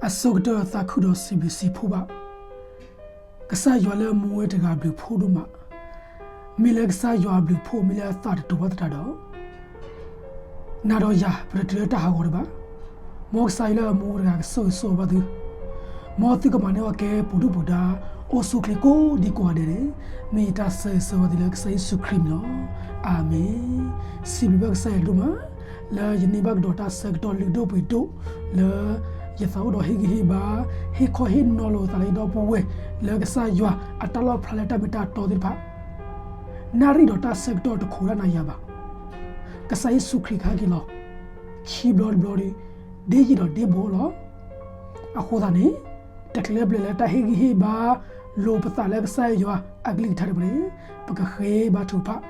အဆိကတၢၢ်သးခုဒီးစံးဘျုးစံးဖှိၣ်ဘၣ် ကစၢ်ယွၤလၢအမူဝဲတဂၤအဘျုးဖှိၣ်ဒိၣ်မး, မ့ၢ်လၢကစၢ်ယွၤအဘျုးဖှိၣ်မ့ၢ်လၢအသးတတူာ်ဘၣ်သတးဒီး နၤဒီးယၤပတတုၤလၢတၢ်ဟးဂီၤတဘၣ်. မ်ကစၢ်ယွၤလၢအမူဝဲတဂၤကဆိၣ်ဂ့ၤဆိၣ်ဝါဘၣ်သု, မ်သုကမၤန့ၢ်အီၣ်ကဲပူၤဒုၣ်ပူၤဒါ အိၣ်ဆူၣ်အိၣ်ချ့ကိးဒံကိးဂၤဒဲးန့ၣ် မ့ၢ်ယတၢ်ဆိၣ်ဂ့ၤဆိၣ်ဝါသုလၢကစၢ်ယ့ၣ်ၡူးခရံာ်အမံၤလီၤ. အၤမ့ၣ်. စံးဘျုးဘၣ်ကစၢ်ယွၤဒိၣ်မး လၢယန့ၢ်ဘၣ်ကဒီးတၢ်ဆၢကတီၢ်လုၢ်ဒိၣ်ပှ့ၤဒိၣ် လၢယသးအိၣ်ဒီးဟ့ၣ်ဂံၢ်ဟ့ၣ်ဘါ ဟ့ၣ်ခီဟ့ၣ်နီၤလိာ်သးလၢယဒီပုၢ်ဝဲၢ် လၢကစၢ်ယွၤအတၢ်လီၣ်ဖျါလၢတၢ်မ့ၢ်တၢ်တီသ့ၣ်တဖၣ် နၣ်ရံၣ်ဒီးတၢ်ဆၢကတီၢ်တခိးတၢ်နၤယၤဘၣ်. ကစၢ်ယ့ၣ်ၡူးခရံာ်ကဟဲက့ၤလီၤ ခံဘျီတဘျီဒီး ဒ့ယံာ်ဒီးဒ့ဘိလီၤ. အဃိသတးန့ၣ် တချုးလၢပလဲၤလၢတၢ်ဟ့ၣ်ဂံၢ်ဟ့ၣ်ဘါ လိာ်ပသးလၢကစၢ်ယွၤအကလုၢ်ကထါတဖၣ်န့ၣ် ပကဃ့ဘါထုကဖၣ်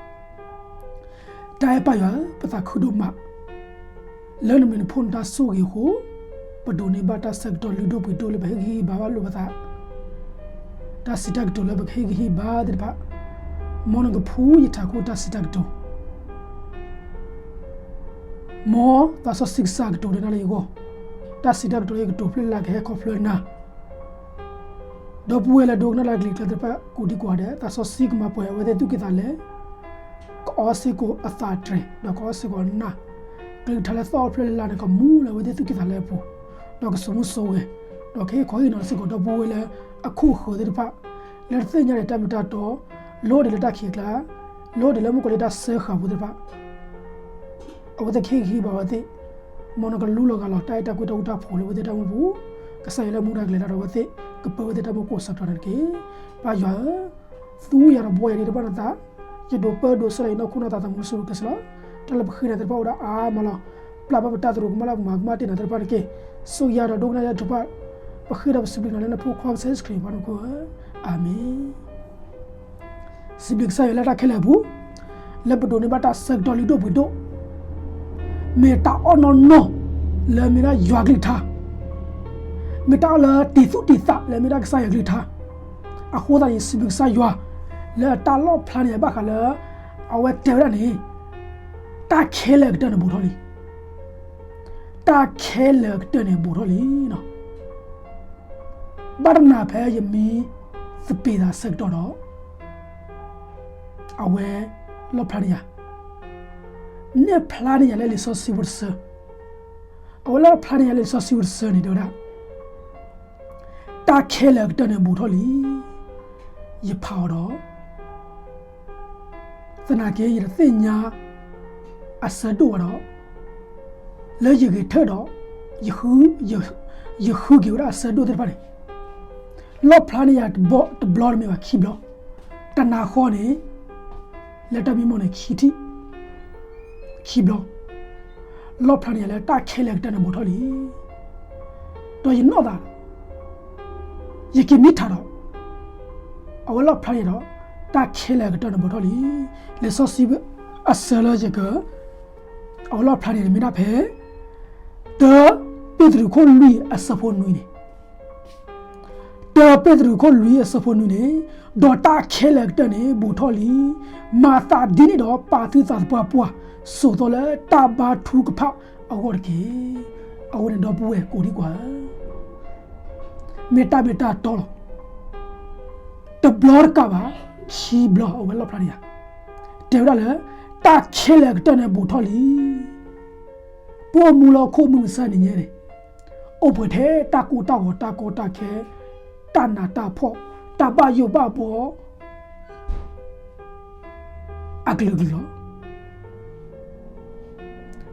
တၢ်အဲၣ်ပၢ်ယွၤဧၢ, ပသးခုဒိၣ်မး လၢနဘျုးနဖှိၣ်နတၢ်ဆိၣ်ဂ့ၤအဃိ ပဒိးန့ၢ်ဘၣ်တၢ်ဆၢကတီၢ်လုၢ်ဒိၣ်ပှ့ၤဒိၣ်လၢပဟ့ၣ်ဂံၢ်ဟ့ၣ်ဘါဘၣ်လိာ်ပသး, တၢ်စံးတၢ်ကတိၤလၢပကဟ့ၣ်ဂံၢ်ဟ့ၣ်ဘါသ့ၣ်တဖၣ်, မ်နကဖှူယထးခိၣ်တၢ်စံးတၢ်ကတိၤ မ်သးစီဆှံကစၢ်ကတိၤဒၣ်နၤလၢယဂီၢ်, တၢ်စံးတၢ်ကတိၤလၢယကတိၤဖျါလၢကဟဲခီဖျိနၤ, ဒီပုၢ်ဝဲၢ်လၢဒိကနၣ်လၢအကလုၢ်ကထါသ့ၣ်တဖၣ် ကိးဒံကိးဂၤဒဲး သးစီဆှံကမၤပှဲၤအဝဲသ့ၣ်သူၣ်ကံၢ်သးလဲ, ကအီစ့ၢ်ကီးအသးတြဲၤ ဒီးကအီစ့ၢ်ကီးအနၢ်, ကလုၢ်ကထါလၢသီၣ်ဖျါလၢ်လၢ်န့ၣ် ကမူလၢအဝဲသ့ၣ်သူၣ်ကံၢ်သးလဲအပူၤ, ဒီးကစိာ်မူစိာ်ဂဲၤ, ဒီးကဟ့ၣ်ခီဟ့ၣ်နီၤစ့ၢ်ကီးဒီပုၢ်ဝဲၢ်လၢအခိၣ်အဃၢၤသ့ၣ်တဖၣ်, လၢတသ့ၣ်ညါဒီးတၢ်မ့ၢ်တၢ်တီ, လီၤဒံးလၢတၢ်ခံးကျါ, လီၤဒံးလၢမုၣ်ကီၤလံၢ်တၢ်စၢဃာ်ဖိသ့ၣ်တဖၣ် အဝဲသ့ၣ်ကဟ့ၣ်ဂံၢ်ဟ့ၣ်ဘါအဝဲသ့ၣ်, မ်နကလူလီၤဂာ်လီၤတၢ်အဲၣ်တၢ်ကွံတၢ်ဃူတၢ်ဖိးလၢအဝဲသ့ၣ်တၢ်အိၣ်မူပူၤ, ကစၢ်ယွၤလၢမူဒါကလဲၤတၢ်ဒီးအဝဲသ့ၣ်, ကပၢဝဲသ့ၣ်တၢ်မူကိးစးထီၣ်န့ၣ်တက့ၢ်. ပၢ်ယွၤဧၢ, သူယၤဒီးဘှီယၤဒ်တဘၣ်နသး, ယဒိးပၢဒိးဆၢဒီးယနီၢ်ခိနီၢ်သးသမူတစိၤကစၢ်လီၤ. တၢ်လၢပဃ့နၤသ့ၣ်တဖၣ်အိၣ်ဒၣ်အါမးလီၤ. ပျၢ်ဘၣ်ပတၢ်သရူးကမၣ်လၢပမၤကမၣ်တ့ၢ်နၤသ့ၣ်တဖၣ်တက့ၢ်. ဆိၣ်ဂ့ၤယၤဒီးဒိကနၣ်ယၤတဖၣ်, ပဃ့ဒီးပစံးဘျုးနၤလၢနဖိခွါကစၢ်ယ့ၣ်ၡူးခရံာ်အမံၤန့ၣ်, အၤမ့ၣ်. စံးဘျုးကစၢ်ယွၤလၢတၢ်ခဲလၢာ်အပူၤ, လၢပဒိးန့ၢ်ဘၣ်တၢ်ဆၢကတီၢ်လုၢ်ဒိၣ်ပှ့ၤဒိၣ်, မ့ၢ်တၢ်အီၣ်နီၢ်နီၢ်လၢမ့ၢ်ဒၣ်ယွၤကလုၢ်ကထါ, မ့ၢ်တၢ်အီၣ်လၢတံၤသူၣ်တံၤသးလၢမ့ၢ်ဒၣ်ကစၢ်ယွၤကလုၢ်ကထါ, အဃိသတးန့ၣ် စံးဘျုးကစၢ်ယွၤ လၢအတၢ်လီၣ်ဖျါန့ၢ်ယၤဘၣ်ဃးလၢ အဝဲတဲဝဲဒၣ်န့ၣ်, တၢ်ခဲလၢာ်ကတၢၢ်န့ၣ်ဘူးထီၣ်လံ တၢ်ခဲလၢာ်ကတၢၢ်န့ၣ်ဘူးထီၣ်လံ. ဘၣ်တနၤဖဲယမံသပ့ၤသးဆၢကတီၢ်ဒီး အဝဲလီၣ်ဖျါန့ၢ်ယၤ, နဲၣ်ဖျါန့ၢ်ယၤလၢလံာ်စီဆှံဖိတဆၢ, အဝဲလီၣ်ဖျါန့ၢ်ယၤလၢလံာ်စီဆှံဖိတဆၢန့ၣ် တဲဝဲဒၣ် တၢ်ခဲလၢာ်ကတၢၢ်န့ၣ်ဘူးထီၣ်လံ. ယဖးအီၤဒီး သနာ်က့ ယတသ့ၣ်ညါအဆၢဒိၣ်ဘၣ်ဒီး လၢယဂဲၤထၢၣ်ဒီး ယဃုက့ၤဝဲဒၣ်အဆၢဒိၣ်သ့ၣ်တဖၣ်န့ၣ်, လီၣ်ဖျါန့ၢ်ယၤတဘျီတမ့ၢ်ဘၣ် ခံဘျီ, တနၤဃီန့ၣ် လၢတၢ်မံမီၢ်န့ၣ် ခံထံၣ် ခံဘျီ, လီၣ်ဖျါန့ၢ်ယၤလၢတၢ်ခဲလၢာ်ကတၢၢ်န့ၣ်ဘူးထီၣ်လံ. ဒီးယနီၣ်သးဒီး ယက့ၤမံထးဒီး အဝဲလီၣ်ဖျါန့ၢ်ဒီး တၢ်ခဲလၢာ်ကတၢၢ်န့ၣ်ဘူးထီၣ်လံ. လံာ်စီဆှံအဆၢလၢယက အဝဲလီၣ်ဖျါန့ၢ်န့ၣ်မ့ၢ်ဒၣ်ဖဲ တၢ ပ့းတရူးခိၣ်လွံၢ်အဆၢဖိနွံန့ၣ်, တၢ ပ့းတရူးခိၣ်လွံၢ်အဆၢဖိနွံန့ၣ်, ဒီးတၢ်ခဲလၢာ်ကတၢၢ်န့ၣ်ဘူးထီၣ်လံ. မၤသးဒ်န့ၣ်ဒီးပာ်သုသးသပှၢ်ပှၢ် ဆိးသီလၢတၢ်ဘါထုကဖၣ်အဂီၢ်တက့ၢ်. အဃိန့ၣ်ဒီပုၢ်ဝဲၢ်ကိးဒံကွၢ်ဧၢ, မ့ၢ်တၢ်မ့ၢ်တၢ်တီလီၤ. တဘျီတကးဘၣ် ခံဘျီအဝဲလီၣ်ဖျါန့ၢ်ယၤ, တဲဝဲဒၣ်လၢ တၢ်ခဲလၢာ်ကတၢၢ်န့ၣ်ဘူးထီၣ်လံ. ပအိၣ်မူလၢဟီၣ်ခိၣ်မုၢ်မဆါတနံၤညါန့ၣ်, အိၣ်ပှဲၤထဲတၢ်ကိၢ်တၢ်ဂီၤ တၢ်ကီတၢ်ခဲ, တၢ်နးတၢ်ဖှီၣ်, တၢ်ဘၣ်ယိၣ်ဘၣ်ဘှီ အကလုာ်ကလုာ်လီၤ.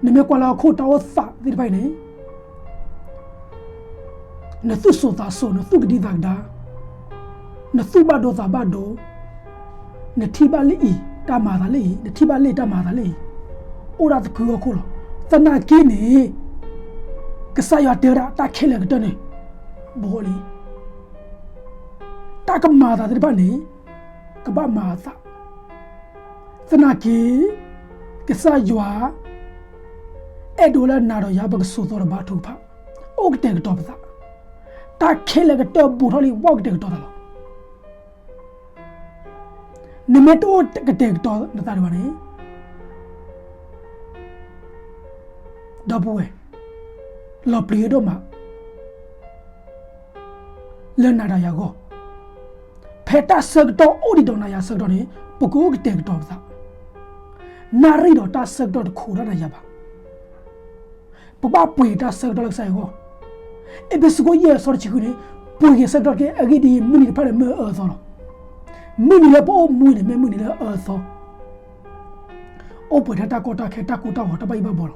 နမ့ၢ်ကွၢ်လၢဟီၣ်ခိၣ်တၢ်အိၣ်သးသ့ၣ်တဖၣ်အံၤန့ၣ်, နသူၣ်စိၤသးစိၤ, နသူၣ်ကဒံသးကဒါ, နသူၣ်ဘၣ်ဒိသးဘၣ်ဒိ, နထံၣ်ဘၣ်လၢအံၤ တၢ်မၤသးလၢအံၤ, နထံၣ်ဘၣ်လၢအံၤ တၢ်မၤသးလၢအံၤ, အိၣ်ဒၣ်သကုၤဟီၣ်ခိၣ်လီၤ. သနာ်က့န့ၣ် ကစၢ်ယွၤတဲဝဲဒၣ် တၢ်ခဲလၢာ်ကတၢၢ်န့ၣ် ဘူးလံ. တၢ်ကမၤအသးသ့ၣ်တဖၣ်န့ၣ် ကဘၣ်မၤအသး, သနာ်က့ ကစၢ်ယွၤ အဲၣ်ဒိးလၢနၤဒီးယၤ ပကဆိးသီဒီးဘါထုကဖၣ်, အိၣ်ကတဲာ်ကတီၤပသး, တၢ်ခဲလၢာ်ကတၢၢ်ဘူးထီၣ်လံ ဘၣ်အိၣ်ကတဲာ်ကတီၤသးလီၤ. နမ့ၢ်တအိၣ်ကတဲာ်ကတီၤနသးဒံးဘၣ်န့ၣ် ဒီပုၢ်ဝဲၢ်, လီၤပျံၤဒိၣ်မး, လၢနၤဒီးယၤအဂီၢ်. ဖဲတၢ်ဆၢကတီၢ်အိၣ်ဒံးဒီးနၤယၤဆၢကတီၢ်န့ၣ် ပကအိၣ်ကတဲာ်ကတီၤပသး, နၣ်ရံၣ်ဒီးတၢ်ဆၢကတီၢ်တခိးတၢ်နၤယၤဘၣ်. ပဘၣ်ပှ့ၤတၢ်ဆၢကတီၢ်လၢကစၢ်ယွၤအဂီၢ်. အ့းဖ့းစူး ယဲၢ် အဆၢတဆံဃုန့ၣ်, ပှ့ၤက့ၤဆၢကတီၢ်တက့ၢ်. အဂ့ၢ်ဒ်အံၤ, မုၢ်နံၤတဖၣ်န့ၣ်မ့ၢ်အအၢအသီလီၤ. မုၢ်နံၤလၢပအိၣ်မူန့ၣ် မ့ၢ်မုၢ်နံၤလၢအအၢအသီ, အိၣ်ပှဲၤထဲတၢ်ကီတၢ်ခဲ, တၢ်ကိၢ်တၢ်ဂီၤ, တၢ်ဘၣ်ယိၣ်ဘၣ်ဘှီလီၤ.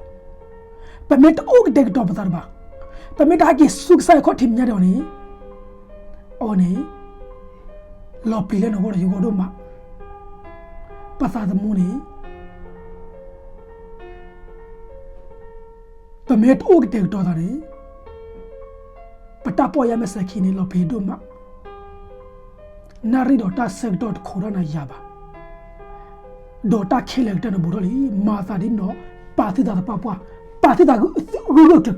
ပမ့ၢ်တအိၣ်ကတဲာ်ကတီၤပသးတဘၣ်, ပမ့ၢ်တဟဲက့ၤဆူကစၢ်ယွၤခီၣ်ထံးမဲာ်ညါဒံးအီၤန့ၣ်, အဝဲန့ၣ် လီၤပျံၤလၢနဂီၢ်ဒီးယဂီၢ်ဒိၣ်မး. ပသးသမူန့ၣ် ပမ့ၢ်တအိၣ်ကတဲာ်ကတီၤသးန့ၣ်, ပတၢ်ပီၢ်ယၢ်မဲာ်ဆှးခံန့ၣ် လီၤပျံၤဒိၣ်မး. နၣ်ရံၣ်ဒီးတၢ်ဆၢကတီၢ်တခိးတၢ်နၤယၤဘၣ်. ဒီးတၢ်ခဲလၢာ်ကတၢၢ်န့ၣ်ဘူးထီၣ်လံ. မၤသးဒ်န့ၣ်ဒီး ပာ်သုသးသပှၢ်ပှၢ်, ပာ်သုသးဂၢၢ်ဂၢၢ်ကျၢၤကျၢၤ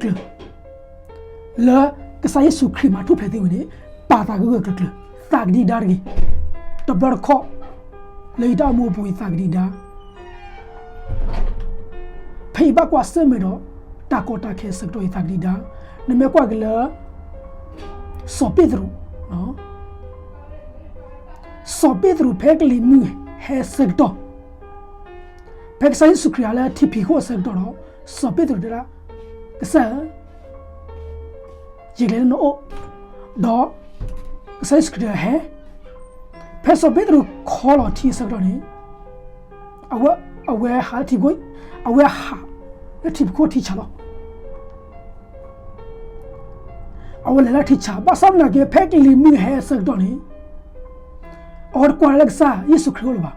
လၢကစၢ်ယ့ၣ်ၡူးခရံာ်မၤထူၣ်ဖျဲးသ့ဝံၤန့ၣ်, ပာ်သးဂၢၢ်ဂၢၢ်ကျၢၤကျၢၤ, သးကဒံကဒါတဂ့ၤ. တဘျီတခီၣ် လၢယတၢ်အိၣ်မူအပူၤအံၤ သးကဒံကဒါ ဖဲယဘၣ်ကွၢ်ဆၢၣ်မဲာ်ဒီး တၢ်ကီတၢ်ခဲဆၢကတီၢ်အံၤ သးကဒံကဒါ. နမ့ၢ်ကွၢ်က့ၤလၢ စီၤပ့းတရူး, စီၤပ့းတရူးဖဲကလံၤမုၢ်ဟဲဆၢကတီၢ်, ဖဲကစၢ်ယ့ၣ်ၡူးခရံာ်ဟဲလၢထံဖံးခိၣ်အဆၢကတီၢ်ဒီး စီၤပ့းတရူးတဲဒၣ်, ကစၢ်ဧၢ, ယကလဲၤလၢနအိၣ်, ဒီးကစၢ်ယ့ၣ်ၡူးခရံာ်တဲဟဲ. ဖဲစီၤပ့းတရူးခီလီၤထံအဆၢကတီၢ်န့ၣ်, အဝဲ, အဝဲဟးလၢထံဖံးခိၣ်, အဝဲဟးလၢထံဖံးခိၣ်ထံဆးလီၤ. အဝဲလဲၤလၢထံဆး, ဘၣ်ဆၣ်သနာ်က့ ဖဲကလံၤမုၢ်ဟဲအဆၢကတီၢ်န့ၣ်, အဝဲတကွၢ်လၢကစၢ်ယ့ၣ်ၡူးခရံာ်အိၣ်လၢၤဘၣ်.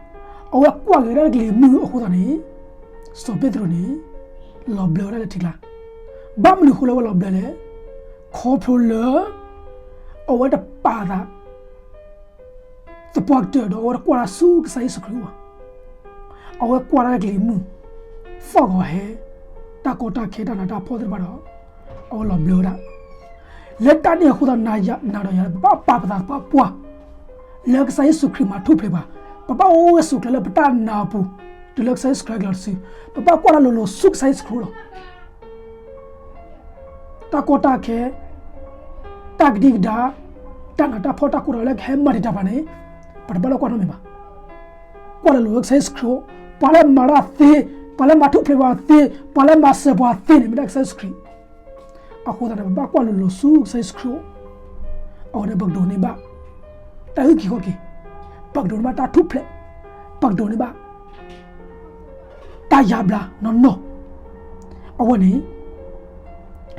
အဝဲကွၢ်က့ၤဝဲဒၣ်လၢကလံၤမုၢ်အဃိသတးန့ၣ်, စီၤပ့းတရူးန့ၣ် လီၤဘျၢဝဲဒၣ်လၢထံကျါ. ဘၣ်မနုၤအဃိလၢအဝဲလီၤဘျၢလဲၣ်. ခီဖျိလၢ အဝဲတပာ်သး သပှၢ်ကတၢၢ်ဒီး အဝဲတကွၢ်တၢ်ဆူကစၢ်ယ့ၣ်ၡူးခရံာ်အအိၣ်ဘၣ်. အဝဲကွၢ်တၢ်လၢကလံၤမုၢ်, သီၣ်ဂီၤဟဲ, တၢ်ကီတၢ်ခဲတၢ်နးတၢ်ဖှီၣ်သ့ၣ်တဖၣ်ဒီး အဝဲလီၤဘျၢဝဲဒၣ်. လၢတၢ်န့ၣ်အဃိသတး နၤဒီးယၤ ပဘၣ်ပာ်ပသးသပှၢ်ပှၢ် လၢကစၢ်ယ့ၣ်ၡူးခရံာ်မၤထူၣ်ဖျဲးပှၤ, ပဘၣ်အိၣ်ဂၢၢ်ဆိးကျၢၤလၢပတၢ်နာ်အပူၤ, တုၤလၢကစၢ်ယ့ၣ်ၡူးခရံာ်ဟဲက့ၤလီၤတစု, ပဘၣ်ကွၢ်တၢ်လိၤလိၤဆူကစၢ်ယ့ၣ်ၡူးခရံာ်အအိၣ်လီၤ. တၢ်ကီတၢ်ခဲ, တၢ်ကဒံကဒါ, တၢ်နးတၢ်ဖှီၣ်တၢ်ကိၢ်တၢ်ဂီၤလၢကဟဲမၤတံာ်တာ်ပှၤန့ၣ်, ပတဘၣ်လၢကွၢ်နီတမံၤဘၣ်. ကွၢ်တၢ်လိၤလိၤလၢကစၢ်ယ့ၣ်ၡူးခရံာ်အအိၣ်, ပှၤလၢမၤတၢ်သ့, ပှၤလၢမၤထူၣ်ဖျဲးပှၤသ့, ပှၤလၢမၤစၢၤပှၤသ့န့ၣ် မ့ၢ်ဒၣ်ကစၢ်ယ့ၣ်ၡူးခရံာ်. အဃိသတးန့ၣ် ပဘၣ်ကွၢ်လိၤလိၤဆူကစၢ်ယ့ၣ်ၡူးခရံာ်အအိၣ်, အဝဲန့ၣ်ပကဒိးန့ၢ်ဘၣ် တၢ်အုၣ်က့ၤခီၣ်က့ၤ, ပကဒိးန့ၢ်ဘၣ်တၢ်ထူၣ်ဖျဲး, ပကဒိးန့ၢ်ဘၣ် တၢ်ယါဘျါနီၢ်နီၢ်. အဝဲန့ၣ်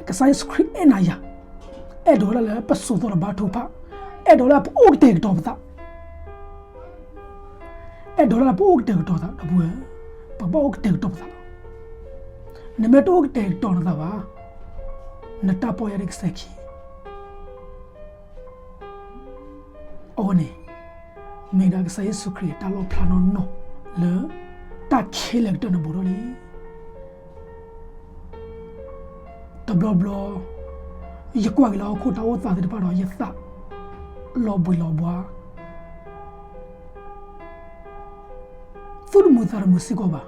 ကစၢ်ယ့ၣ်ၡူးခရံာ်အဲၣ်နၤယၤ, အဲၣ်ဒိးလၢပစိာ်သီလၢဘါထုကဖၣ်, အဲၣ်ဒိးလၢပအိၣ်ကတဲာ်ကတီၤပသး, အဲၣ်ဒိးလၢပအိၣ်ကတဲာ်ကတီၤသး ဒီပုၢ်ဝဲၢ်, ပဘၣ်အိၣ်ကတဲာ်ကတီၤပသးလီၤ. နမ့ၢ်တအိၣ်ကတဲာ်ကတီၤနသးဘၣ်, နတၢ်ပီၢ်ယၢ်ဒံးကစဲးခံ အဝဲန့ၣ် မ့ၢ်ဒၣ်ကစၢ်ယ့ၣ်ၡူးခရံာ်အတၢ်လီၣ်ဖျါနီၢ်နီၢ်လၢ တၢ်ခဲလၢာ်ကတၢၢ်န့ၣ်ဘူးထီၣ်လံ. တဘျီဘျီ ယကွၢ်က့ၤလၢဟီၣ်ခိၣ်တၢ်အိၣ်သးသ့ၣ်တဖၣ်ဒီး ယသးလီၤဘှံးလီၤဘှါ သူၣ်တမုာ်သးတမုာ်စ့ၢ်ကီးဘၣ်.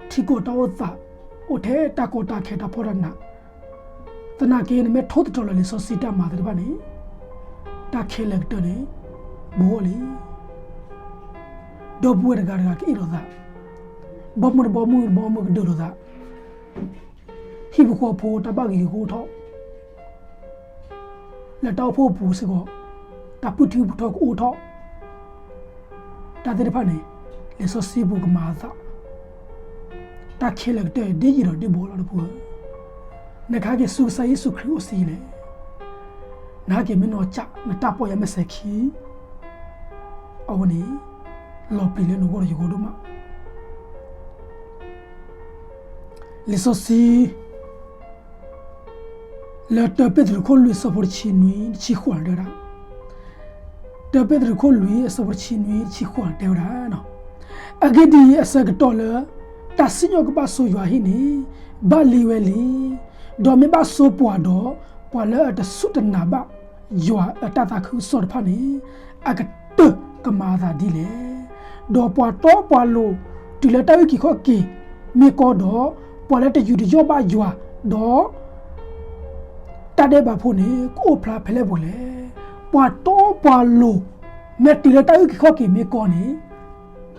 ထံကီၢ်တၢ်အိၣ်သး အိၣ်ထဲတၢ်ကီတၢ်ခဲတၢ်ဖှီၣ်တၢ်နး, သနာ်က့ နမ့ၢ်ထိၣ်သတြီၤလၢလံာ်စီဆှံတၢ်မၤသ့ၣ်တဖၣ်န့ၣ် တၢ်ခဲလၢာ်ကတၢၢ်န့ၣ် ဘူးထီၣ်လံ. ဒီပုၢ်ဝဲၢ်တဂၤတဂၤကအ့ၣ်လိာ်သး, ဘီမုၢ်တဘီမုၢ်တဘီမုၢ်ကဒုးလိာ်သး, ဟံၣ်ဖိဃီဖိတၢ်ဘၣ်ဂ့ၤကအိၣ်ထီၣ် လၢတၢ်အိၣ်ဖှိၣ်အပူၤစ့ၢ်ကီး, တၢ်ပုၢ်ထံပုၢ်တီၤကအိၣ်ထီၣ်, တၢ်သ့ၣ်တဖၣ်န့ၣ် လံာ်စီဆှံပူၤကမၤအသး, တၢ်ခဲလၢာ်ကတၢၢ်ဒ်ယံာ်ဒီးဒ်ဘီလီၤ ဒီပုၢ်ဝဲၢ်. နကဟဲက့ၤဆူကစၢ်ယ့ၣ်ၡူးခရံာ်အိၣ်ဆံးလဲၣ်. နဟဲက့ၤမ့ၢ်နီၢ်ကစၢ် နတၢ်ပီၢ်ယၢ်မဲာ်ဆှးခံ အဝဲန့ၣ် လီၤပျံၤလၢနဂီၢ်ဒီးယဂီၢ်ဒိၣ်မး. လံာ်စီဆှံ လၢတၢပ့းတရူးခိၣ်လွံၢ်အဆၢဖိတဆံနွံ တဆံဃိးန့ၣ်တဲဝဲဒၣ်, တၢပ့းတရူးခိၣ်လွံၢ်အဆၢဖိတဆံနွံ တဆံဃိးန့ၣ်တဲဝဲဒၣ်, အဂ့ၢ်ဒ်အံၤ, အဆၢကတီၢ်လၢ တၢ်စံၣ်ညီၣ်ကဘၣ်ဆိယွၤဟံၣ်န့ၣ် ဘၣ်လံဝဲလံ. ဒီးမ့ၢ်ဘၣ်ဆိပှၤဒီး, ပှၤလၢအတစူၢ်တနာ်ဘၣ်ယွၤအတၢ်သးခုကစီၣ်တဖၣ်န့ၣ် အကတၢၢ်ကမၤအသးဒ်လဲၣ်. ဒီးပှၤတီပှၤလိၤတုၤလၢတၢ်အုၣ်က့ၤခီၣ်က့ၤမ့ၢ်ကီဒီး, ပှၤလၢတယူးတယီၣ်ဘၣ်ယွၤဒီး တၢ်ဒဲးဘးဖိန့ၣ် ကအိၣ်ဖျါဖဲလဲၣ်ပူၤလဲၣ်. ပှၤတီပှၤလိၤ မ့ၢ်တုၤလၢတၢ်အုၣ်က့ၤခီၣ်က့ၤမ့ၢ်ကီန့ၣ်,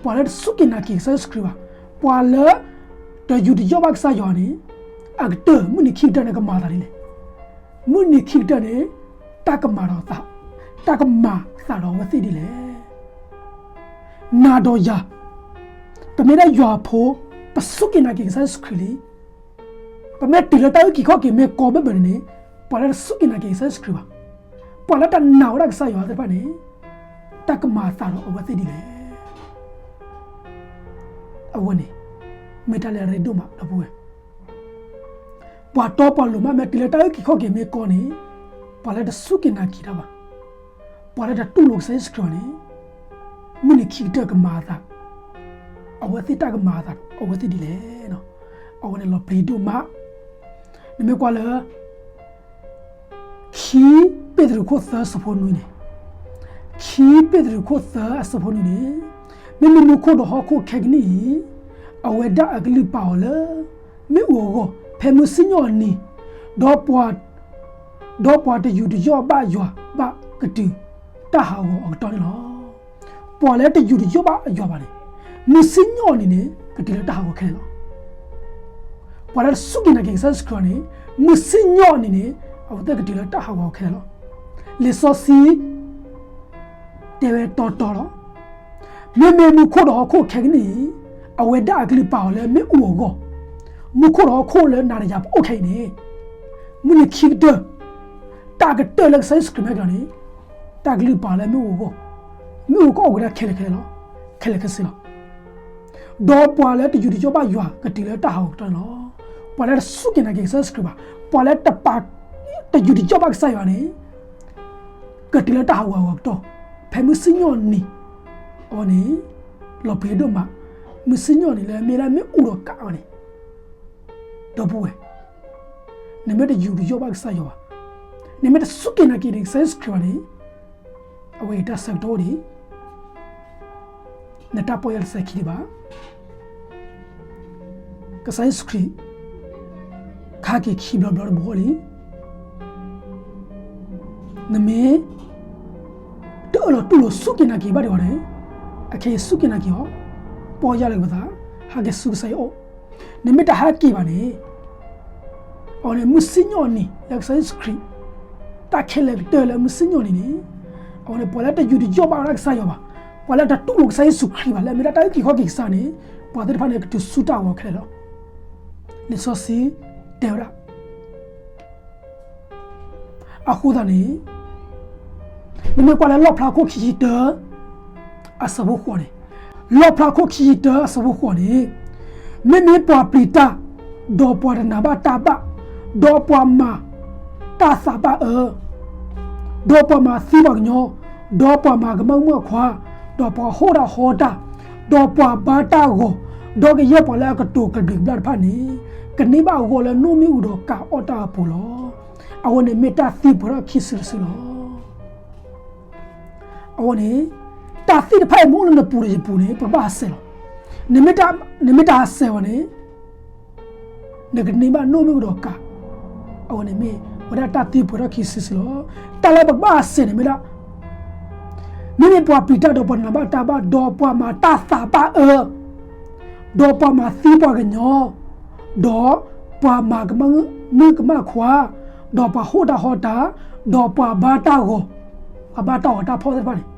ပှၤလၢတစူၢ်က့ၤနာ်က့ၤကစၢ်ယ့ၣ်ၡူးခရံာ်ဘၣ်, ပှၤလၢတယူးတယီၣ်ဘၣ်ကစၢ်ယွၤန့ၣ်, အကတၢၢ်မုၢ်နံၤခံကတၢၢ်န့ၣ်ကမၤအသးဒ်လဲၣ်. မုၢ်နံၤခံကတၢၢ်န့ၣ် တၢ်ကမၤဒီးသး, တၢ်ကမၤသးဒီးအဝဲသ့ၣ်ဒ်လဲၣ်. နၤဒီးယၤ, ပမ့ၢ်ဒၣ်ယွၤအဖိ, ပစူၢ်က့ၤနာ်က့ၤကစၢ်ယ့ၣ်ၡူးခရံာ်လံ. ပမ့ၢ်တုၤလၢတၢ်အုၣ်က့ၤခီၣ်က့ၤမ့ၢ်ကီဘၢဘၢန့ၣ်န့ၣ်, ပှၤလၢတစူၢ်က့ၤနာ်က့ၤကစၢ်ယ့ၣ်ၡူးခရံာ်ဘၣ်, ပှၤလၢတနာ်ဝဲဒၣ်ကစၢ်ယွၤသ့ၣ်တဖၣ်န့ၣ်, တၢ်ကမၤအသးဒီးအဝဲသ့ၣ်ဒ်လဲၣ်. အဝဲန့ၣ် မ့ၢ်တၢ်လၢအရ့ဒိၣ်မး ဒီပုၢ်ဝဲၢ်, ပှၤတီပှၤလိၤမး မ့ၢ်တုၤလၢတၢ်အုၣ်က့ၤခီၣ်က့ၤမ့ၢ်ကီန့ၣ်, ပှၤလၢတစူၢ်က့ၤနာ်က့ၤတၢ်ဘၣ်, ပှၤလၢတတူၢ်လိာ်ကစၢ်ယ့ၣ်ၡူးခရံာ်န့ၣ်, မုၢ်နံၤခံကတၢၢ်ကမၤအသး, အဝဲသ့ၣ်တၢ်ကမၤအသး အဝဲသ့ၣ်ဒ်လဲၣ်. အဝဲန့ၣ်လီၤပျံၤဒိၣ်မး, နမ့ၢ်ကွၢ်လၢ ခံပ့းတရူးခိၣ်သၢအဆၢဖိနွံန့ၣ်, ခံပ့းတရူးခိၣ်သၢအဆၢဖိနွံန့ၣ်, မ့မ့ၢ်မူခိၣ်ဒီးဟီၣ်ခိၣ်ခဲကနံၣ်အံၤ, အဝဲဒၣ်အကလုၢ်ပာ်အီၤလၢ မ့ၣ်အူအဂီၢ် ဖဲမုၢ်စံၣ်ညီၣ်အနံၤ, ဒီးပှၤ, ဒီးပှၤတယူးတယီၣ်ဘၣ်ယွၤဘၣ်ကတုၤတၢ်ဟးဂီၤအကတီၢ်န့ၣ်လီၤ. ပှၤလၢတယူးတယီၣ်ဘၣ်ယွၤဘၣ်န့ၣ်, မုၢ်စံၣ်ညီၣ်အနံၤန့ၣ် ကတုၤလၢတၢ်ဟးဂီၤခဲလၢာ်လီၤ. ပှၤလၢတစူၢ်က့ၤနာ်က့ၤကစၢ်ယ့ၣ်ၡူးခရံာ်န့ၣ်, မုၢ်စံၣ်ညီၣ်အနံၤန့ၣ် အဝဲသ့ၣ်ကတုၤလၢတၢ်ဟးဂီၤခဲလၢာ်လီၤ. လံာ်စီဆှံ တဲဝဲတီတီလီၤ. မ့မ့ၢ်မူခိၣ်ဒီးဟီၣ်ခိၣ်ခဲကနံၣ်အံၤ, အဝဲဒၣ်အကလုၢ်ပာ်အီၤလၢမ့ၣ်အူအဂီၢ်, မူခိၣ်ဒီးဟီၣ်ခိၣ်လၢနၤဒီးယၤပအိၣ်ခဲအံၤန့ၣ်, မုၢ်နံၤခံကတၢၢ်, တၢ်ကတၢၢ်လၢကစၢ်ယ့ၣ်ၡူးခရံာ်မ့ၢ်ကလီၤန့ၣ်, တၢ်ကလုၢ်ပာ်အီၤလၢမ့ၣ်အူအဂီၢ်, မ့ၣ်အူကအီၣ်ကဒါခဲလၢာ်ခဲဆ့လီၤ, ခဲလၢာ်ခဲဆ့လီၤ. ဒီးပှၤလၢတယူးတယီၣ်ဘၣ်ယွၤကတုၤလၢတၢ်ဟးဂီၤကတီၢ်န့ၣ်လီၤ. ပှၤလၢတစူၢ်က့ၤနာ်က့ၤကစၢ်ယ့ၣ်ၡူးခရံာ်ဘၣ်, ပှၤလၢတပာ်, တယူးတယီၣ်ဘၣ်ကစၢ်ယွၤန့ၣ်, ကတုၤလၢတၢ်ဟးဂီၤအဂီၤကတီၢ်, ဖဲမုၢ်စံၣ်ညီၣ်နံၤ, အဝဲန့ၣ် လီၤပျံၤဒိၣ်မး, မုၢ်စံၣ်ညီၣ်နံၤလၢမ့ၢ်ဒၣ်မ့ၣ်အူဒီးကးအီၤန့ၣ်, ဒီပုၢ်ဝဲၢ်, နမ့ၢ်တယူးတယီၣ်ဘၣ်ကစၢ်ယွၤဘၣ်, နမ့ၢ်တစူၢ်က့ၤနာ်က့ၤန့ၣ် ကစၢ်ယ့ၣ်ၡူးခရံာ်ဘၣ်န့ၣ်, အဝဲအံၤတၢ်ဆၢကတီၢ်အိၣ်ဒံး နတၢ်ပီၢ်ယၢ်တစဲးခံဒံးဘၣ်. ကစၢ်ယ့ၣ်ၡူးခရံာ် ခါက့ၤခံဘျီဘျီတဘျီလံ. နမ့ၢ်တအၢၣ်လီၤတူၢ်လိာ်စူၢ်က့ၤနာ်က့ၤဘၣ်ဒံးဘၣ်န့ၣ်, အခဲအံၤစူၢ်က့ၤနာ်က့ၤအီၤ, ပီၢ်ယၢ်လီၤက့ၤပသး, ဟးက့ၤဆူကစၢ်ယွၤအအိၣ်. နမ့ၢ်တဟဲက့ၤဘၣ်န့ၣ်, အဝဲန့ၣ်မုၢ်စံၣ်ညီၣ်နံၤလၢကစၢ်ယ့ၣ်ၡူးခရံာ် တၢ်ခဲလၢာ်ကတၢၢ်လၢမုၢ်စံၣ်ညီၣ်နံၤန့ၣ်, အဝဲန့ၣ် ပှၤလၢတယူးတယီၣ်ဘၣ်ဝဲဒၣ်ကစၢ်ယွၤဘၣ်, ပှၤလၢတတူၢ်လိာ်ကစၢ်ယ့ၣ်ၡူးခရံာ်ဘၣ် လၢအမ့ၢ်ဒၣ်တၢ်အုၣ်က့ၤခီၣ်က့ၤကစၢ်န့ၣ်, ပှၤသ့ၣ်တဖၣ်န့ၣ် ကတုၤဆူတၢ်ဂီၤခဲလၢာ်လီၤ. လံာ်စီဆှံတဲဝဲဒၣ် အဃိသတးန့ၣ်, နမ့ၢ်ကွၢ်လၢလီၣ်ဖျါခိၣ်ခံဆံတၢ အဆၢဖိဃိးန့ၣ်, လီၣ်ဖျါခိၣ်ခံဆံတၢအဆၢဖိဃိးန့ၣ်, မ့မ့ၢ်ပှၤပျံၤတၢ်, ဒီးပှၤတနာ်ဘၣ်တၢ်ဘၣ်, ဒီးပှၤမၤတၢ်သးဘၣ်အၢ, ဒီးပှၤမၤသံပှၤကညီ, ဒီးပှၤမၤကမၣ်မုၣ်ခွါ, ဒီးပှၤဟီၣ်တၢ်ဟီတၢ်, ဒီးပှၤဘါတၢ်ဂီၤ, ဒီးကယဲၢ်ပှၤလၢအကတိၤကဘျံးကဘျၣ်တဖၣ်န့ၣ်, ကန့ၢ်ဘၣ်အဂီၢ်လၢနိၣ်မ့ၣ်အူဒီးကးအီၣ်တၢ်အပူၤလီၤ. အဝဲန့ၣ်မ့ၢ်တၢ်သံပှဲၤထီၣ်ခံစုတစုလီၤ. အဝဲန့ၣ်, တၢ်သံတဖၣ်အံၤမ့ၢ်အိၣ်လၢနပူၤဒီးယပူၤန့ၣ် ပကဘၣ်ဟးဆှဲးလီၤ. နမ့ၢ်တဟးဆှဲးဘၣ်န့ၣ်, နကန့ၢ်ဘၣ်နိၣ်မ့ၣ်အူဒီးကး, အဝဲန့ၣ်မ့ၢ်ဝဲဒၣ်တၢ်သံပှဲၤထီၣ်ခံစုတစုလီၤ. တၢ်လၢပကဘၣ်ဟးဆှဲးန့ၣ်မ့ၢ်ဒၣ် မ့မ့ၢ်ပှၤပျံၤတၢ်ဒီးပှၤတနာ်ဘၣ်တၢ်ဘၣ်, ဒီးပှၤမၤတၢ်သးဘၣ်အၢ, ဒီးပှၤမၤသံပှၤကညီ, ဒီးပှၤမၤကမၣ်မုၣ်ကမၣ်ခွါ, ဒီးပှၤဟီၣ်တၢ်ဟီတၢ်, ဒီးပှၤဘါတၢ်ဂီၤ, ပှၤဘါတၢ်ဂီၤတၢ်ဖီၣ်သ့ၣ်တဖၣ်န့ၣ်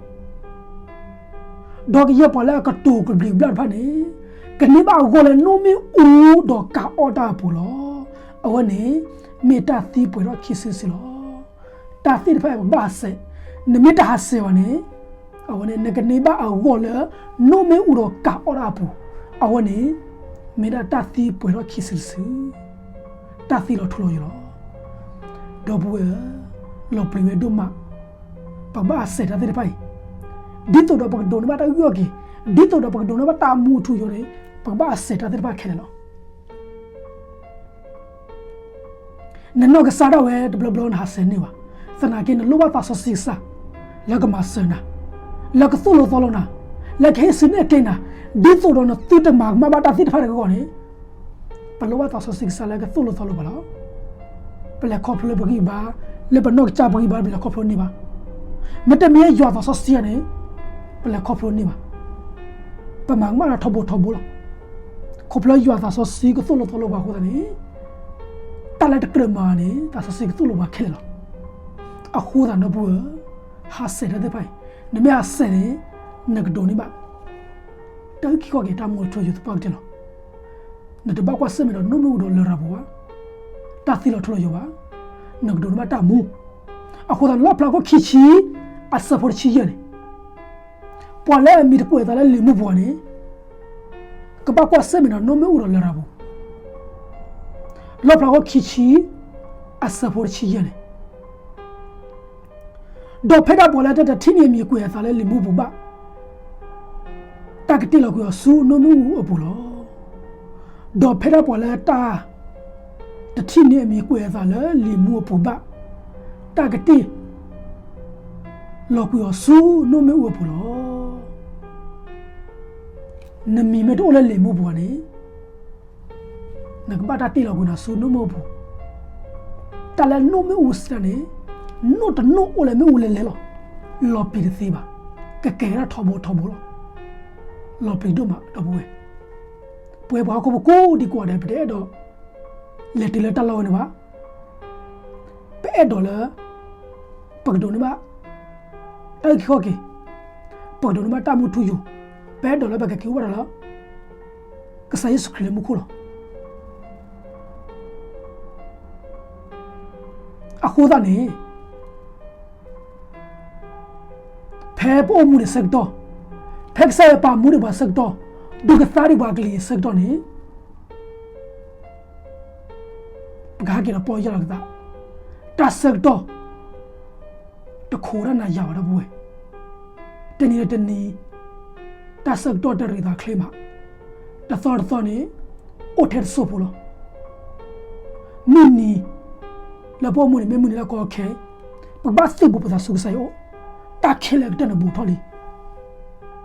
ဒီးကယဲၢ်ပှၤလၢအကတိၤကဘျံးကဘျၣ်တဖၣ်န့ၣ်, ကန့ၢ်ဘၣ်အဂီၢ်လၢနိၣ်မ့ၣ်အူဒီးကးအီၣ်တၢ်အပူၤလီၤ. အဝဲန့ၣ်မ့ၢ်တၢ်သံပှဲၤထီၣ်ခံစုတစုလီၤ. တၢ်သံတဖၣ်အံၤပကဘၣ်ဟးဆှဲး, နမ့ၢ်တဟးဆှဲးဘၣ်န့ၣ်, အဝဲန့ၣ် နကန့ၢ်ဘၣ်အဂီၢ်လၢ နိၣ်မ့ၣ်အူဒီးကးအီၣ်တၢ်အပူၤ, အဝဲန့ၣ် မ့ၢ်ဒၣ်တၢ်သံပှဲၤထီၣ်ခံစုတစု, တၢ်သံလီၤထူလီၤယိာ်လီၤ. ဒီပုၢ်ဝဲၢ်ဧၢ, လီၤပျံၤဝဲဒိၣ်မး, ပကဘၣ်ဟးဆှဲးတၢ်သ့ၣ်တဖၣ်အံၤ, ဒ်သိးဒီးပကဒိးန့ၢ်ဘၣ်တၢ်အုၣ်က့ၤခီၣ်က့ၤ, ဒ်သိးဒီးပကဒိးန့ၢ်ဘၣ်တၢ်မူထူယိာ်န့ၣ်, ပကဘၣ်ဟးဆှဲးတၢ်သ့ၣ်တဖၣ်ခဲလၢာ်လီၤ. နနီၢ်ကစၢ်ဒၣ်ဝဲတဘျီဘျီနဟးဆှဲးန့ၢ်ဘၣ်, သနာ်က့နလိၣ်ဘၣ်သးစီဆှံကစၢ် လၢကမၤစၢၤနၤ, လၢကသိၣ်လိသီလိနၤ, လၢကဟ့ၣ်ဆူၣ်န့ၢ်က့ၤနၤ, ဒ်သိးဒီးနသုတမၤကမၣ်ဘၣ်တၢ်သ့ၣ်တဖၣ်တဂ့ၤအဂီၢ်န့ၣ်, ပလိၣ်ဘၣ်သးစီဆှံကစၢ်လၢကသိၣ်လိသီလိပှၤလီၤ. ပလဲၤခီဖျိလၢပဂံၢ်ဘါ, လၢပနီၢ်ကစၢ်ပဂံၢ်ဘါ ပလဲၤခီဖျိန့ၢ်ဘၣ်. မ့တမ့ၢ်ယွၤသးစီဆှံန့ၣ် ပလဲၤခီဖျိန့ၢ်ဘၣ်. ပမၤကမၣ်လၢထီဘိထီဘိလီၤ. ခီဖျိယွၤသးစီဆှံကသိၣ်လိသီလိပှၤအဃိသတးန့ၣ် တၢ်လၢတကြၢးမၤန့ၣ် သးစီဆှံကသိၣ်လိပှၤခဲလၢာ်လီၤ. အဃိသတးဒီပုၢ်ဝဲၢ်ဧၢ, ဟးဆှဲးတၢ်သ့ၣ်တဖၣ်အံၤ, နမ့ၢ်ဟးဆှဲးန့ၣ် နကဒိးန့ၢ်ဘၣ် တၢ်အုၣ်က့ၤခီၣ်က့ၤတၢ်မူထူယိာ်သပှၢ်ကတၢၢ်လီၤ. နတဘၣ်ကွၢ်ဆၢၣ်မဲာ်ဒီးနီၢ်မ့ၣ်အူဒီးလရာ်ပူၤဘၣ်, တၢ်သံလီၤထူလီၤယိာ်ဘၣ်, နကဒိးန့ၢ်ဘၣ်တၢ်မူ. အဃိသတးန့ၣ် လီၣ်ဖျါခိၣ်ခံဆံ အဆၢဖိတဆံယဲၢ်န့ၣ်, ပှၤလၢအမံၤတကွဲးအသးလၢလံာ်မူပူၤန့ၣ် ကဘၣ်ကွၢ်ဆၢၣ်မဲာ်ဒီးနီၢ်မ့ၣ်အူဒီးလရာ်ပူၤ. လီၣ်ဖျါခိၣ်ခံဆံ အဆၢဖိတဆံယဲၢ်န့ၣ်, ဒီးဖဲဒၣ်ပှၤလၢတၢ်တထံၣ်န့ၢ်အမံၤကွဲးအသးလၢလံာ်မူပူၤဘၣ်, တၢ်ကတ့ၢ်လီၤကွံာ်အီၤဆူနီၢ်မ့ၣ်အူအပူၤလီၤ. ဒီးဖဲဒၣ်ပှၤလၢတၢ်တထံၣ်န့ၢ်အမံၤကွဲးအသးလၢလံာ်မူအပူၤဘၣ်, တၢ်ကတ့ၢ်လီၤကွံာ်အီၤဆူနီၢ်မ့ၣ်အူအပူၤလီၤ. နမံၤမ့ၢ်တအိၣ်လၢလံာ်မူပူၤဘၣ်န့ၣ် နကဘၣ်တၢ်တ့ၢ်လီၤကွံာ်နၤဆူနီၢ်မ့ၣ်အူပူၤ. တၢ်လၢနီၢ်မ့ၣ်အူစံးတၢ်န့ၣ်, နီၢ်တနီၢ်အိၣ်လၢမ့ၣ်အူလဲၤလဲၤလီၤ. လီၤပျံၤတသ့ဘၣ်. ကကဲထီၣ်ထီဘိထီဘိလီၤ. လီၤပျံၤဒိၣ်မးဒီပုၢ်ဝဲၢ်, ပဝဲပှၤဟီၣ်ခိၣ်ဖိကိးဒံကိးဂၤဒဲး ပတအဲၣ်ဒိးလဲၤတုၤလၢတၢ်လီၢ်ဝဲန့ၣ်ဘၣ်. ပအဲၣ်ဒိးလၢ ပကဒိးန့ၢ်ဘၣ် တၢ်အုၣ်က့ၤခီၣ်က့ၤ, ပကဒိးန့ၢ်ဘၣ်တၢ်မူထူယိာ်, ပအဲၣ်ဒိးလၢပကက့ၤအိၣ်ဘၣ်ဒီးလၢ ကစၢ်ယ့ၣ်ၡူးခရံာ်လၢမူခိၣ်လီၤ. အဃိသတးန့ၣ် ဖဲပအိၣ်မူဒံးဆၢကတီၢ်, ဖဲကစၢ်ယွၤပာ်မူဒံးပှၤဆၢကတီၢ်, ဒုးကသါဒံးပှၤကလုာ်အံၤဆၢကတီၢ်န့ၣ် ပကဟဲက့ၤဒီးပီၢ်ယၢ်လီၤကသး, တၢ်ဆၢကတီၢ် တခိးဒၣ်နၤယၤဘၣ်ဒီပုၢ်ဝဲၢ်, တနံၤဒီးတနံၤ တၢ်ဆၢကတီၢ်တရံးသးချ့မး, တသီတသီန့ၣ် အိၣ်ထဲတစိၢ်ဖိလီၤ. မုၢ်နံၤလၢပအိၣ်မူန့ၣ် မ့ၢ်မုၢ်နံၤလၢကီခဲ, ပကဘၣ်သုးဘူးပသးဆူကစၢ်ယွၤအအိၣ်, တၢ်ခဲလၢာ်ကတၢၢ်န့ၣ်ဘူးထီၣ်လံ.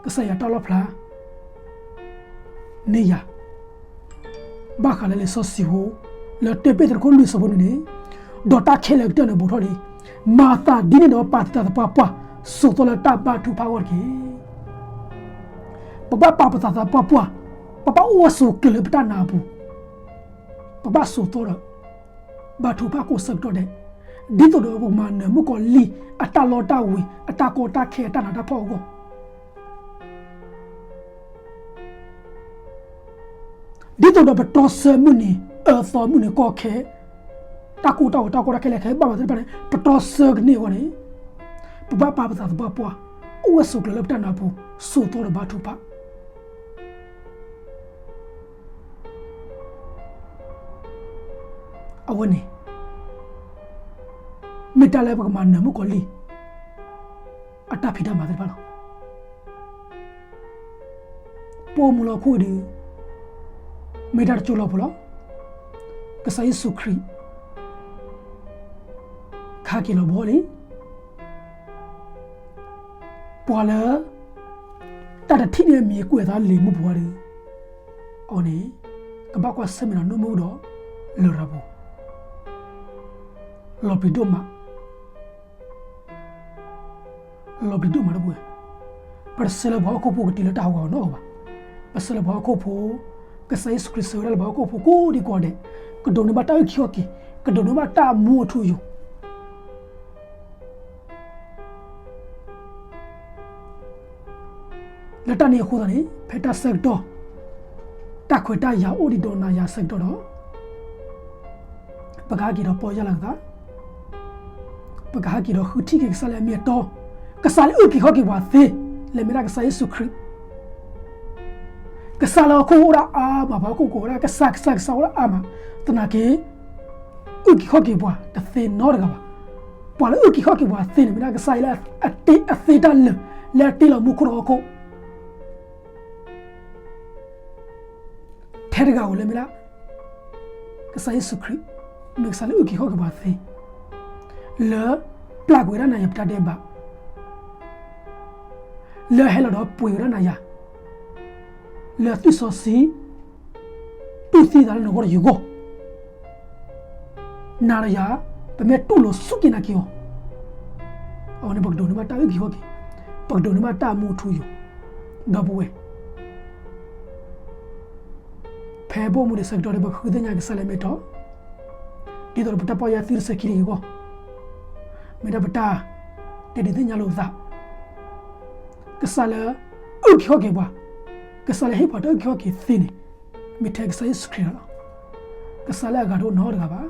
ကစၢ်ယွၤတၢ်လီၣ်ဖျါ န့ၢ်ယၤ ဘၣ်ဃးလၢလံာ်စီဆှံဖိ လၢတၢပ့းတရူးခိၣ်လွံၢ်ဆၢဖိနွံန့ၣ်, ဒီးတၢ်ခဲလၢာ်ကတၢၢ်န့ၣ်ဘူးထီၣ်လံ. မၤသးဒ်န့ၣ်ဒီးပာ်သုသးသပှၢ်ပှၢ်, စိာ်သီလၢတၢ်ဘါထုကဖၣ်အဂီၢ်တက့ၢ်. ပဘၣ်ပာ်ပသးသပှၢ်ပှၢ်, ပဘၣ်အိၣ်ဝဲဆိးကျၢၤလၢပတၢ်နာ်အပူၤ, ပဘၣ်စိာ်သီဒီး ဘါထုကဖၣ်ကိးဆၢကတီၢ်ဒဲး, ဒ်သိးဒီးပကမၤနၢၤမုၣ်ကီၤလံၢ်အတၢ်လီတၢ်ဝ့ၤ အတၢ်ကီတၢ်ခဲ အတၢ်နးတၢ်ဖှီၣ်အဂီၢ် ဒ်သိးဒီးပတြီဆၢမုၢ်နံၤအၢသီ မုၢ်နံၤကီခဲ, တၢ်ကိၢ်တၢ်ဂီၤ တၢ်ကီတၢ်ခဲလၢခဲဘၣ်မၤသ့ၣ်တဖၣ်န့ၣ် ပတြီဆၢကန့ၢ်အဂီၢ်န့ၣ်, ပဘၣ်ပာ်ပသးသပှၢ်ပှၢ်, အိၣ်ဝဲဆိးကျၢၤလၢပတၢ်နာ်အပူၤ, စိာ်သီဒီးဘါထုကဖၣ် အဝဲန့ၣ် မ့ၢ်တၢ်လၢပကမၤနၢၤမုၣ်ကီၤလံၢ် အတၢ်ဖံးတၢ်မၤသ့ၣ်တဖၣ်လီၤ. ပအိၣ်မူလၢဟီၣ်ခိၣ်ဒုး မ့ၢ်တၢ်တစိၢ်လီၤဖိလီၤ. ကစၢ်ယ့ၣ်ၡူးခရံာ် ကဟဲက့ၤလီၤဘီလံ. ပှၤလၢ တၢ်တထံၣ်န့ၢ်အမံၤကွဲးအသးလၢလံာ်မူပူၤဝဲဒီး အဝဲန့ၣ် ကဘၣ်ကွၢ်ဆၢၣ်မဲာ်ဒီးနီၢ်မ့ၣ်အူဒီး လရာ်ပူၤ, လီၤပျံၤဒိၣ်မး, လီၤပျံၤဒိၣ်မးတပူၤ. ပတဆၢလၢပှၤဟီၣ်ခိၣ်ဖိကတုၤလၢတၢ်ဟးဂီၤနီတဂၤဘၣ်. ပဆၢလၢပှၤဟီၣ်ခိၣ်ဖိ, ကစၢ်ယ့ၣ်ၡူးခရံာ်ဆၢဝဲဒၣ်လၢပှၤဟီၣ်ခိၣ်ဖိကိးဒံကိးဂၤဒဲး, ကဒိးန့ၢ်ဘၣ်တၢ်အုၣ်က့ၤခီၣ်က့ၤ, ကဒိးန့ၢ်ဘၣ်တၢ်မူအထူအယိာ် လၢတၢ်န့ၣ်အဃိသတးန့ၣ် ဖဲတၢ်ဆၢကတီၢ် တၢ်ခွဲးတၢ်ယာ်အိၣ်ဒံးဒီးနၤယၤဆၢကတီၢ်ဒီး ပကဟဲက့ၤဒီးပီၢ်ယၢ်လီၤကသး, ပကဟဲက့ၤဒီးဃုထံၣ်က့ၤကစၢ်လၢအမ့ၢ်အတီ, ကစၢ်လၢအုၣ်က့ၤခီၣ်က့ၤပှၤသ့, လၢမ့ၢ်ဒၣ်ကစၢ်ယ့ၣ်ၡူးခရံာ်, ကစၢ်လၢဟီၣ်ခိၣ်အိၣ်ဒၣ်အါမး, ပှၤဟီၣ်ခိၣ်ကိးဝဲဒၣ်ကစၢ်, ကစၢ်, ကစၢ်အိၣ်ဒၣ်အါမး, သနာ်က့ အုၣ်က့ၤခီၣ်က့ၤပှၤတသ့နီတဂၤဘၣ်. ပှၤလၢအုၣ်က့ၤခီၣ်က့ၤပှၤသ့န့ၣ် မ့ၢ်ဒၣ်ကစၢ်လၢအတ့အသ့တၢ်လၢာ် လၢအတ့လီၤမူခိၣ်ဒီးဟီၣ်ခိၣ် ထဲတဂၤဧိၤလၢမ့ၢ်ဒၣ် ကစၢ်ယ့ၣ်ၡူးခရံာ်, မ့ၢ်ကစၢ်လၢအုၣ်က့ၤခီၣ်က့ၤပှၤသ့, လၢပျၢ်ကွံာ်ဝဲဒၣ်နၤယၤပတၢ်ဒဲးဘး, လၢဟဲလီၤဒီးပှ့ၤဝဲဒၣ်နၤယၤ, လၢသွံၣ်စီဆှံ တူၢ်သံသးလၢနဂီၢ်ဒီးယဂီၢ်, နၤဒီးယၤ ပမ့ၢ်တူၢ်လိာ်စူၢ်က့ၤနာ်က့ၤအီၤ, အဝဲန့ၣ်ပကဒိးန့ၢ်ဘၣ်တၢ်အုၣ်က့ၤခီၣ်က့ၤ, ပကဒိးန့ၢ်ဘၣ်တၢ်မူအထူအယိာ်, ဒီပုၢ်ဝဲၢ် ဖဲပအိၣ်မူဒံးဆၢကတီၢ်ဒီး ပဃုသ့ၣ်ညါကစၢ်လၢအမ့ၢ်တီ, ဒ်သိးဒီးပတၢ်ပီၢ်ယၢ်သုတဆဲးခံတဂ့ၤအဂီၢ်, မ့ၢ်ဒၣ်ပတၢ်တဲဒုးသ့ၣ်ညါလိာ်ပသး, ကစၢ်လၢအုၣ်က့ၤခီၣ်က့ၤပှၤ, ကစၢ်လၢဟ့ၣ်ပှၤတၢ်အုၣ်က့ၤခီၣ်က့ၤသ့န့ၣ်, မ့ၢ်ထဲကစၢ်ယ့ၣ်ၡူးခရံာ်လီၤ. ကစၢ်လၢအဂၤတအိၣ်နီတဂၤဘၣ်.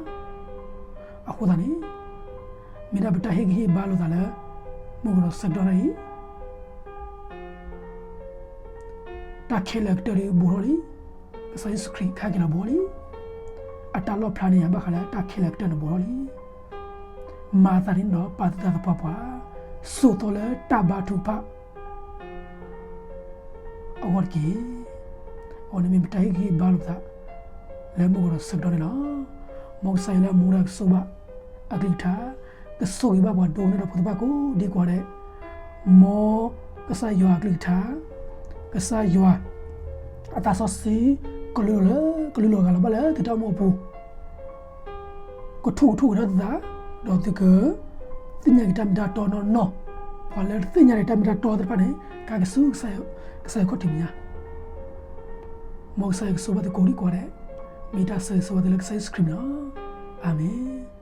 အဃိသတးန့ၣ်, မ့ၢ်ဒၣ်ပတၢ်ဟ့ၣ်ဂံၢ်ဟ့ၣ်ဘါလိာ်သးလၢ မုၢ်ကီၤဒီးဆၢကတီၢ်န့ၣ်အံၤ တၢ်ခဲလၢာ်အကတၢၢ်ဒုးဘူးထီၣ်လံ. ကစၢ်ယ့ၣ်ၡူးခရံာ်ခါက့ၤလီၤဘူးလံ. အတၢ်လီၣ်ဖျါန့ၢ်ယၤဘၣ်ဃးလၢတၢ်ခဲလၢာ်အကတၢၢ်န့ၣ်ဘူးထီၣ်လံ. မၤသးဒ်န့ၣ်ဒီးပာ်သူၣ်ပာ်သးသပှၢ်ပှၢ်, စိာ်သီလၢတၢ်ဘါထုကဖၣ် အဂီၢ်တက့ၢ်. အဝဲန့ၣ်မ့ၢ်ပတၢ်ဟ့ၣ်ဂံၢ်ဟ့ၣ်ဘါလိာ်သး လၢမုၢ်ကီၤဒီးဆၢကတီၢ်န့ၣ်လီၤ. မ်ကစၢ်ယွၤလၢအမူဒါကဆိၣ်ဘၣ်အကလုၢ်ကထါ, ကဆိၣ်ဂ့ၤဘၣ်ပှၤဒိကနၣ်တၢ်ဖိသ့ၣ်တဖၣ်ကိးဒံကိးဂၤဒဲး, မ်ကစၢ်ယွၤအကလုၢ်ကထါ, ကစၢ်ယွၤ အသးစီဆှံ ကလုၢ်လီၤလၢ ကလုၢ်လီၤဂာ်လီၤဘၣ်လၢသုတၢ်အိၣ်မူအပူၤ ကထူၣ်ကထူၣ်ကထီၣ်သုသး, ဒီးသုက သ့ၣ်ညါက့ၤတၢ်မ့ၢ်တၢ်တီနီၢ်နီၢ်, ပှၤလၢတသ့ၣ်ညါန့ၣ်တၢ်မ့ၢ်တၢ်တီသ့ၣ်တဖၣ်န့ၣ် ကက့ၤဆူ ကစၢ်ယွၤခီၣ်ထံးမဲာ်ညါ, မ်ကစၢ်ယွၤကဆိၣ်ဘၣ်သုကိးဒံကိးဂၤဒဲး, မ့ၢ်တၢ်ဆၢဂ့ၤဆၢဝါသုလၢကစၢ်ယ့ၣ်ၡူးခရံာ်မံၤလီၤ. အၤမ့ၣ်.